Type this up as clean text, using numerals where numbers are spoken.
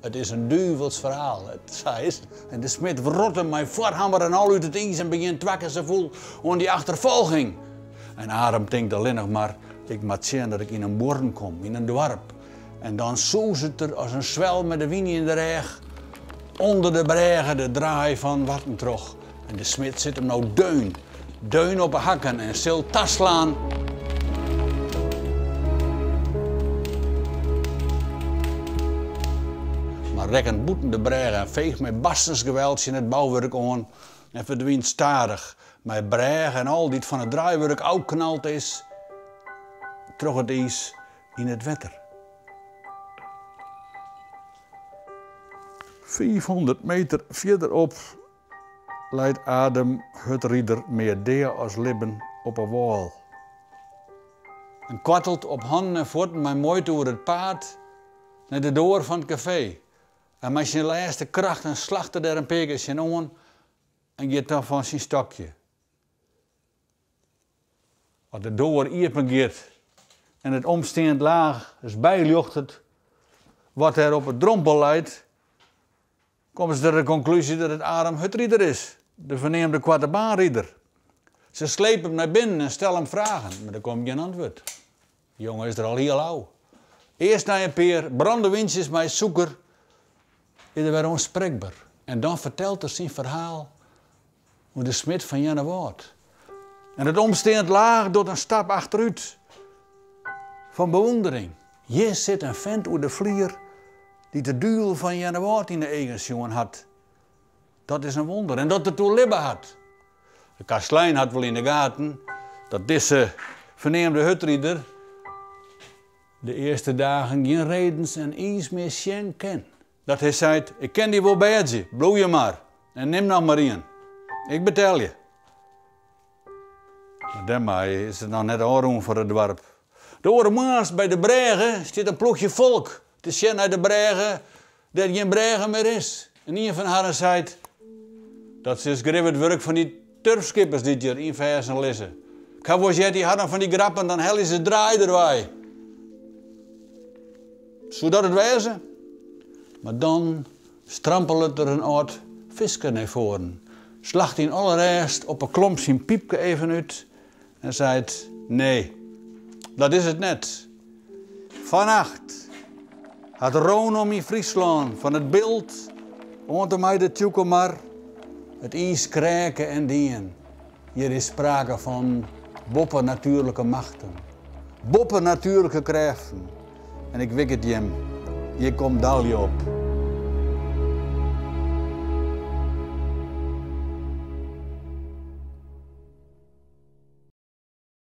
It is in duvels ferhaal, sa is it. En de smid wrot him mei foarhammer en al út it iis en begjint twa kear sa fûl oan dy achterfolging. En Arum tinkt allinnich mar, ik moat sjen dat ik yn in buorren kom, yn in doarp. En dan sûzet er as in swel mei de wyn yn de rêch ûnder de brêge de draai fan Warten troch. En de smid sit him no deun, deun op 'e hakken en sil taslaan. Mar rekket bûten de brêge en feecht mei barstensgeweld tsjin it bouwurk oan en ferdwynt stadich, mei brêge en al dy't fan it draaiwurk ôfknald is, troch it iis yn it wetter. 500 meter fierderop leit Adem Hurdrider mear dea as libben op 'e wâl. En kwartelt op hannen en fuotten mei muoite oer it paad nei de doar fan it kafee. En mei syn lêste krachten slacht er dêr in pear kear tsjinoan en giet dan fan syn stokje. As de doar iepen giet en it omsteand laach ris byljochtet wat dêr op 'e drompel leit, komme se ta de konklúzje dat it Arum Hurdrider is, de ferneamde koartebaanrider. Se slepe him nei binnen en stelle him fragen, mar der komt gjin antwurd. De jonge is der al hiel ôf. Earst nei in pear brandewyntsjes mei sûker is er wer oansprekber en dan fertelt er syn ferhaal oer de smid fan Earnewâld. En it omsteand laach docht in stap achterút fan bewûndering. Hjir sit in fent oer de flier dy't de duvel fan Earnewâld yn de eagen sjoen hat. Dat is in wûnder. En dat er it oerlibbe hat. De kastlein hat wol yn de gaten dat dizze ferneamde hurdrider de earste dagen gjin redens en iis mear sjen kin. Dat hy seit, ik kin dy wol bêdzje, bliuw hjir mar en nim noch mar ien. Ik betelje. Mar dêrmei is it noch net ôfrûn foar it doarp. De oare moarns by de brêge stiet in ploechje folk te sjen nei de brêge dêr't gjin brêge mear is. En ien fan harren seit, Dat is grif it wurk fan dy turfskippers dy't hjir ynferzen lizze. Ik ha wolris heard, dy ha dan fan dy grappen, dan helje se draai derwei. Soe dat it wêze? Mar dan strampelet der in âld fisker nei foaren, slacht yn alle rêst op 'e klomp syn pypke even út en seit, Nee, dat is it net. Fannacht hat rûnom yn Fryslân, fan it Bilt oant en mei de Tsjûkemar, it iis kreake en dien. Hjir is sprake fan boppenatuerlike machten, boppenatuerlike krêften. En ik wik it jim, hjir komt dalje op.